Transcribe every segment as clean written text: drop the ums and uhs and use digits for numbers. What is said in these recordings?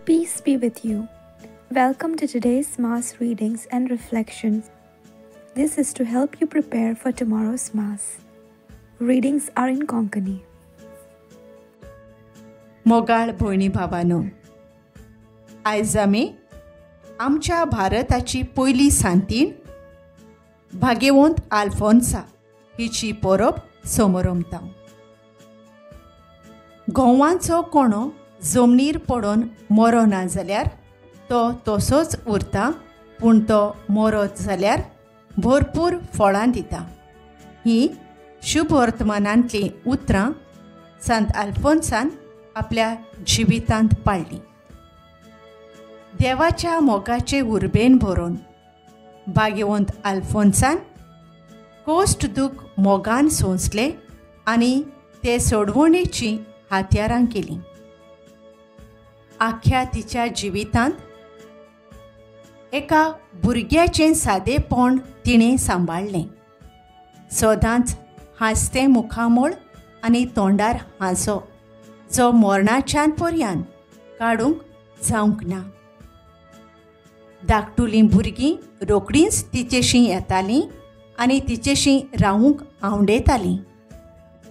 Peace be with you. Welcome to today's Mass readings and reflections. This is to help you prepare for tomorrow's Mass. Readings are in Konkani. मोगाळ भयणी भावानो, आयज आमी आमच्या भारताची पयली सांतीण भाग्यवंत आल्फोन्सा हिची परब समरमता. गोवांचो कोणो जमनीर पडोन मरोना जाल्यार तो तसोच उरता, पूण तो मरत जाल्यार भरपूर फळां दिता. ही शुभवर्तमानांतलीं उतरां सांत आल्फोन्सान आपल्या जिवितांत पाळ्ळीं. देवाच्या मोगाचे उर्बेन भरून भाग्यवंत आल्फोन्सान कोश्ट दूख मोगान सोंसले आनी ते सोडवणेचीं हात्यारां केलीं. आख्या तिच्या जिवितांत एका भुरग्याचें सादेपण तिणें सांबाळ्ळें. सदांच हांसतें मुखामळ आनी तोंडार हांसो जो मरणाच्यान पर्यान काडूंक जावंक ना. धाकटुलीं भुरगीं रोखडींच तिचेशीं येतालीं आनी तिचेशीं रावूंक आंवडेतालीं.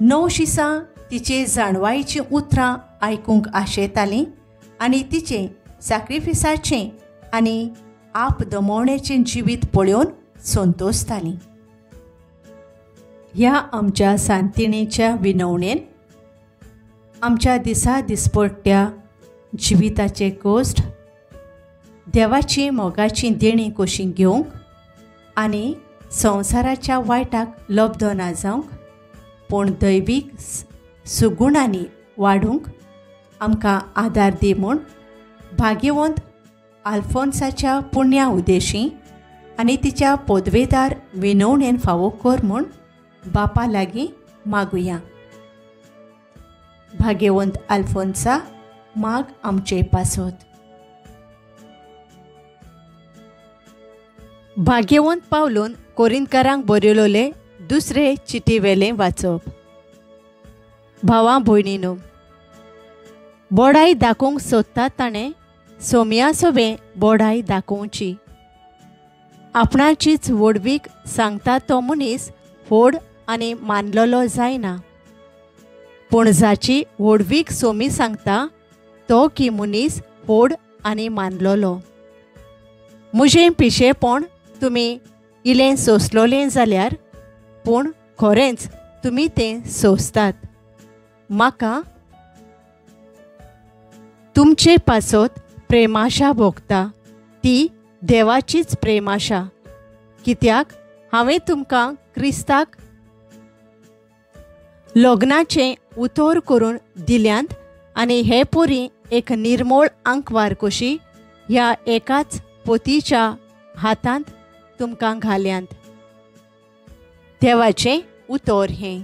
9 शिसां तिचे जाणवायेचीं उतरां आयकूंक आशेतालीं आनी तिचें साक्रिफिसाचें आनी आप दमवण्याचें जिवीत पळोवन संतोसतालीं. ह्या आमच्या सांतिणेच्या विनवणेन आमच्या दिसा दिसपट्ट्या जिविताचे कोश्ट देवाची मोगाची देणी कशी घेवंक आनी संवसाराच्या वायटाक लब्धो ना जावंक, पूण दैवीक सुगुणांनी वाडूंक आमकां आदार दी म्हूण भाग्यवंत आल्फोन्साच्या पुण्या उदेशी आनी तिच्या पदवेदार विनवणेन फावो कर म्हूण बापा लागीं मागुया. भाग्यवंत आल्फोन्सा, माग आमचे पासत. भाग्यवंत पावलून कोरिंतकारांक बरयलोले दुसरे चिटीवेलें वाचप. भावां भयणीनो, बोडाय दाखोवंक सोदता ताणें सोम्या सोबें बोडाय दाखोवची. आपणाचीच व्हडवीक सांगता तो मनीस व्हड आनी मानलेलो जायना, पूण जाची व्हडवीक सोमी सांगता तो की मनीस व्हड आनी मानलेलो. म्हजें पिशेपण तुमी इलें सोंसलोलें जाल्यार, पूण खरेंच तुमी तें सोंसतात. म्हाका तुमचे पासत प्रेमाशा भोगता, ती देवाचीच प्रेमाशा. कित्याक हांवें तुमकां क्रिस्ताक लग्नाचें उतर करून दिल्यांत आनी हे पोरी एक निर्मोळ आंकवार कशी ह्या एकाच पोतीच्या हातांत तुमकां घाल्यांत. देवाचें उतर हें.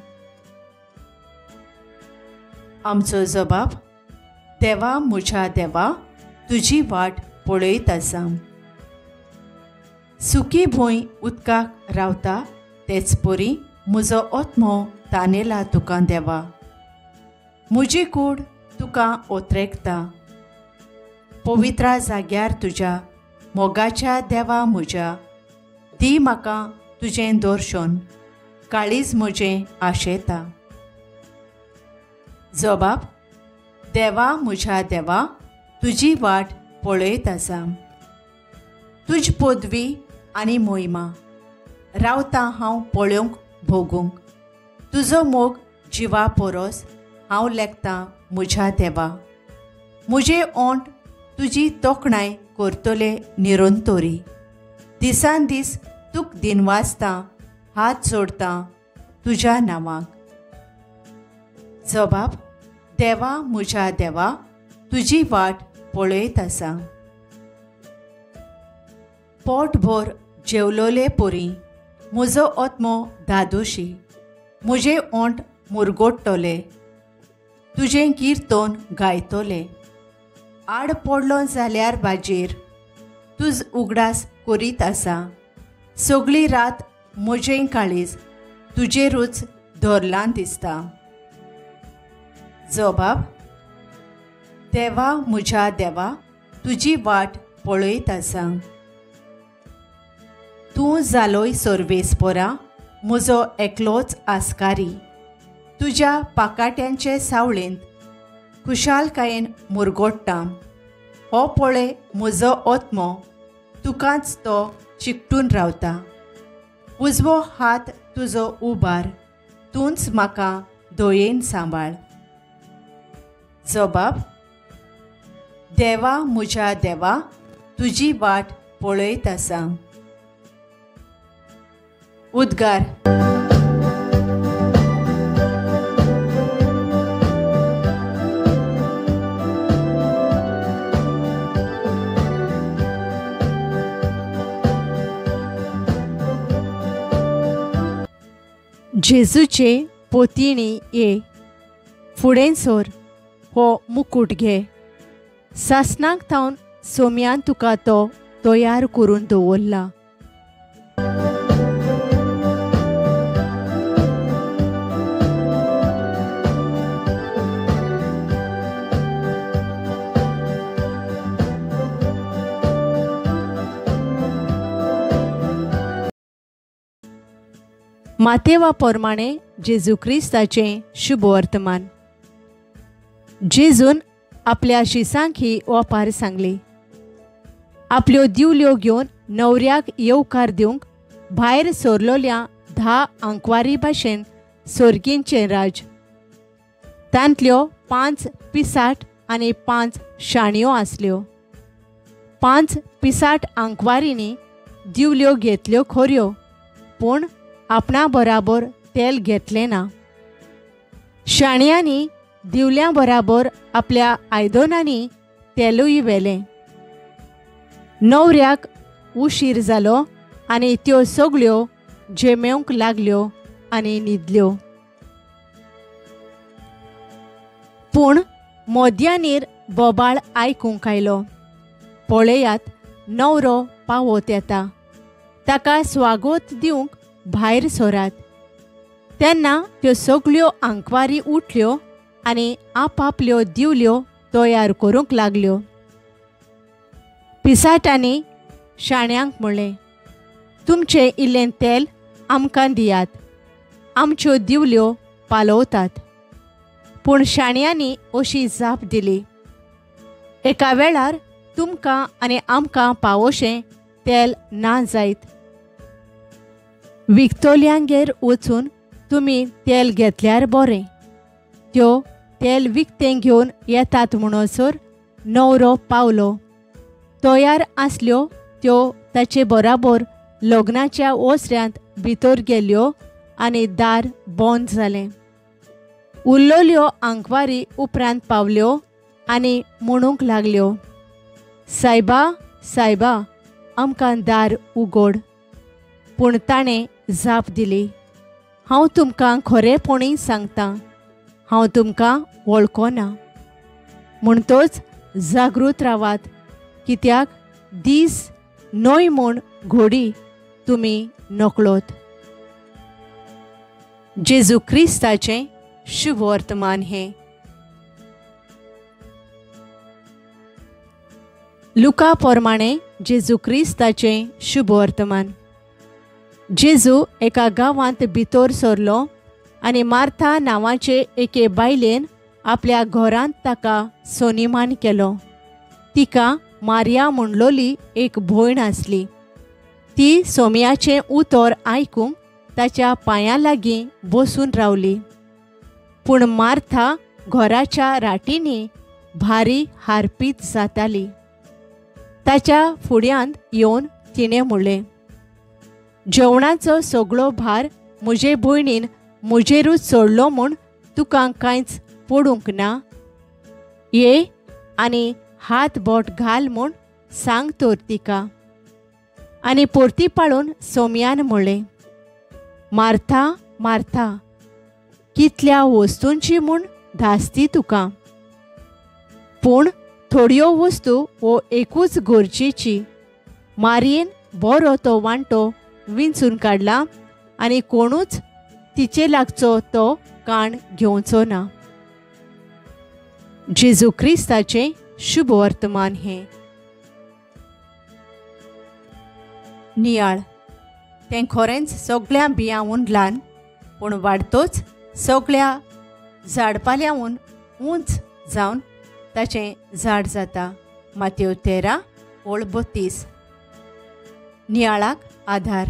आमचो जबाब: देवा म्हज्या देवा, तुजी वाट पळयत आसा. सुकी भूंय उदकाक रावता तेच परी म्हजो आत्मो तानेला तुका देवा. म्हजी कूड तुका ओतरेकता. पवित्रा जाग्यार तुज्या मोगाच्या देवा म्हज्या, दी म्हाका तुजें दर्शन, काळीज म्हजें आशेता. जबाब: देवा म्हज्या देवा, तुजी वाट पळयत आसा. तुज पदवी आनी मोहिमा रावता हांव पळोवंक भोगूंक. तुजो मोग जिवा पोरोस हांव लेखतां म्हज्या देवा. म्हजे ओंठ तुजी तोखणाय करतले निरंतोरी. दिसान दीस तुक दिनवासता, हात जोडता तुज्या नांवाक. जबाब: देवा म्हज्या देवा, तुजी वाट पळयत आसा. पोटभर जेवलोले पोरी म्हजो आत्मो धादोशी. म्हजे ओंठ मुरगोडटले, तुजें किर्तन गायतले. आड पडलो जाल्यार बाजेर तुज उगडास करीत आसा. सगळी रात म्हजें काळीज तुजेरूच धरलां दिसता. जबाब: देवा म्हज्या देवा, तुजी वाट पळयत आसा. तूं जालोय सर्वेस्पोरा, म्हजो एकलोच आस्कारी. तुज्या पाकाट्यांचे सावळेंत खुशालकायेन मुरगोट्टा. हो पळय म्हजो आत्मो, तुकाच तो चिकटून रावता. उजवो हात तुजो उबार, तूंच म्हाका दयेन सांबाळ. जबाब: देवा म्हज्या देवा, तुजी वाट पळयत आसा. उद्गार. जेजूचे पोतीणी ये, फुडें सोर, हो मुकूट घे. सासणाक थावन सोम्यान तुका तो तयार करून दवरला. मातेवा प्रमाणे जेजू क्रिस्ताचें शुभवर्तमान. जेजून आपल्या शिसांक ही ओपार सांगली. आपल्यो दिवल्यो घेवन न्हवऱ्याक येवकार दिवंक भायर सरलोल्या 10 आंकवारी भाशेन सोर्गींचें राज. तांतल्यो 5 पिसाट आनी 5 शाणयो आसल्यो. 5 पिसाट आंकवारींनी दिवल्यो घेतल्यो खऱ्यो, पूण आपणा बराबर तेल घेतलें ना. शाणयांनी दिवल्यां बराबर आपल्या आयदनांनी तेलूय व्हेलें. न्हवऱ्याक उशीर जालो आनी त्यो सगळ्यो झेमेवंक लागल्यो आनी न्हिदल्यो. पूण मोद्यानीर बोबाळ आयकूंक आयलो. पळयात, न्हवरो पावत येता, ताका स्वागत दिवंक भायर सरात. तेन्ना त्यो सगळ्यो आंकवारी उठल्यो आनी आपापल्यो दिवल्यो तयार करूंक लागल्यो. पिसाटांनी शाण्यांक म्हणलें, तुमचें इल्लें तेल आमकां दियात, आमच्यो दिवल्यो पालवतात. पूण शाण्यांनी अशी जाप दिली, एका वेळार तुमकां आनी आमकां पावोशें तेल ना जायत. विकतोल्यांगेर वचून तुमी तेल घेतल्यार बरें. त्यो तेल विकतें घेवन येतात म्हणसर न्हवरो पावलो. तयार आसल्यो त्यो ताचे बराबर लग्नाच्या ओसऱ्यांत भितर गेल्यो आनी दार बंद जालें. उरलोल्यो आंकवारी उपरांत पावल्यो आनी म्हणूंक लागल्यो, सायबा सायबा, आमकां दार उगड. पूण ताणें जाप दिली, हांव तुमकां खरेपणी सांगतां, हांव तुमकां वळखना. म्हणटच जागृत रावात, कित्याक दीस न्हय म्हूण घोडी तुमी नकळत. जेजू क्रिस्ताचें शुभवर्तमान हें. लुका प्रमाणे जेजू क्रिस्ताचें शुभवर्तमान. जेजू एका गांवांत भितर सरलो आनी मार्था नांवाचे एके बायलेन आपल्या घरांत ताका सोनिमान केलो. तिका मारिया म्हणलोली एक भयण आसली. ती सोम्याचें उतर आयकूंक ताच्या पांयां लागीं बसून रावली. पूण मार्था घराच्या राटींनी भारी हारपीत जाताली. ताच्या फुड्यांत येवन तिणें म्हणलें, जेवणाचो सगळो भार म्हजे भयणीन म्हजेरूच सोडलो म्हूण तुका कांयच पडूंक ना. ये आनी हात बोट घाल म्हूण सांग तर तिका. आनी परती पाळून सोम्यान म्हणलें, मार्था मार्था, कितल्या वस्तूंची म्हूण धास्ती तुका, पूण थोड्यो वस्तू वो एकूच गरजेची. मारयेन बरो तो वांटो विंचून काडला आनी कोणूच तिचे लागचो तो काण घेवचो ना. जेजू क्रिस्ताचें शुभवर्तमान हें. नियाळ तें खरेंच सगळ्या बियांवून ल्हान, पूण वाडतोच सगळ्या झाडपाल्याहून उंच जावन ताचें झाड जाता. मातेव 13:32. नियाळाक आधार.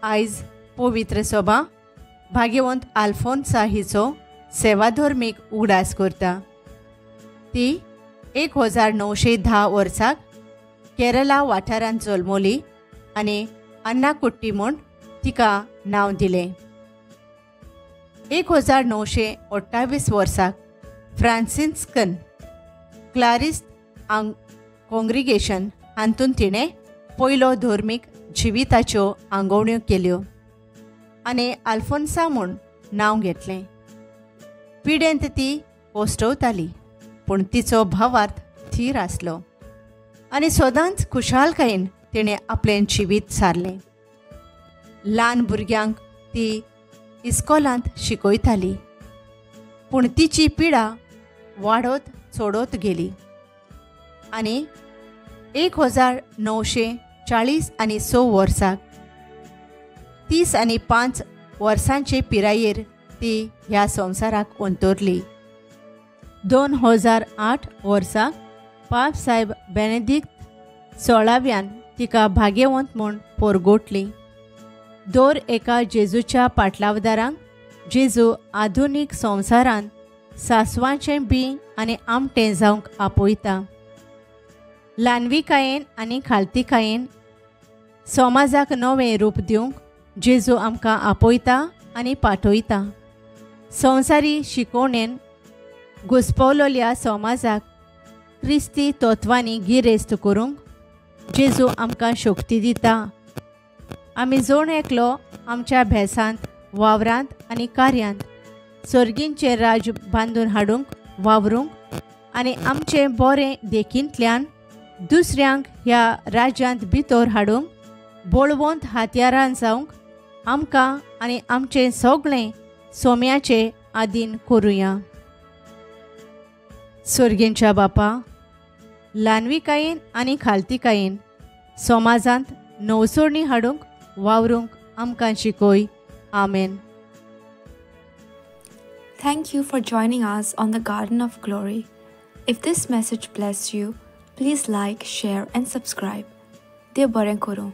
आयज पवित्र सभा भाग्यवंत आल्फोन्सा हिचो सेवाधर्मीक उगडास करता. ती 1910 वर्साक केरला वाठारांत जल्मली आनी अन्नाकुट्टी म्हूण तिका नांव दिलें. 1928 वर्साक फ्रांसिस्कन क्लारिस्त काँग्रिगेशन हातूंत तिणें पयलो धर्मीक जिविताच्यो आंगवण्यो केल्यो आनी आल्फोन्सा म्हूण नांव घेतलें. पिडेंत ती कोश्टवताली, पूण तिचो भावार्थ थीर आसलो आनी सदांच खुशालकायेन तिणें आपलें जिवीत सारलें. ल्हान भुरग्यांक ती इस्कोलांत शिकयताली, पूण तिची पिडा वाडत चडत गेली आनी 1940 आनी 6 वर्साक 35 वर्सांचे पिरायेर ती ह्या संवसाराक अंतरली. 2008 वर्साक पाप साहेब बेनेदिक्त 16व्यान तिका भाग्यवंत म्हूण पोरगोटली. दर एका जेजूच्या पाटलावदारांक जेजू आधुनीक संवसारांत सासवाचें बीं आनी आमटें जावंक आपयता. ल्हानविकायेन आनी खालतिकायेन समाजाक नवें रूप दिवंक जेजू आमकां आपयता आनी पाठयता. संवसारी शिकवणेन घुस्पवलेल्या समाजाक क्रिस्ती तत्वांनी गिरेस्त करूंक जेजू आमकां शक्ती दिता. आमी जण एकलो आमच्या भेसांत, वावरांत आनी कार्यांत सर्गींचें राज बांदून हाडूंक वावरूंक आनी आमचें बरें देखींतल्यान दुसऱ्यांक ह्या राज्यांत भितर हाडूंक बळवंत हातयारान जावंक आमकां आनी आमचें सगळें सोम्याचे आदीन करुया. सर्गींच्या बापा, ल्हानविकायेन आनी खालतिकायेन समाजांत नवसोडणी हाडूंक वावरूंक आमकां शिकय. आमेन. Thank you for joining us on the Garden of Glory. If this message blessed you, please like, share and subscribe. देव बरें करूं.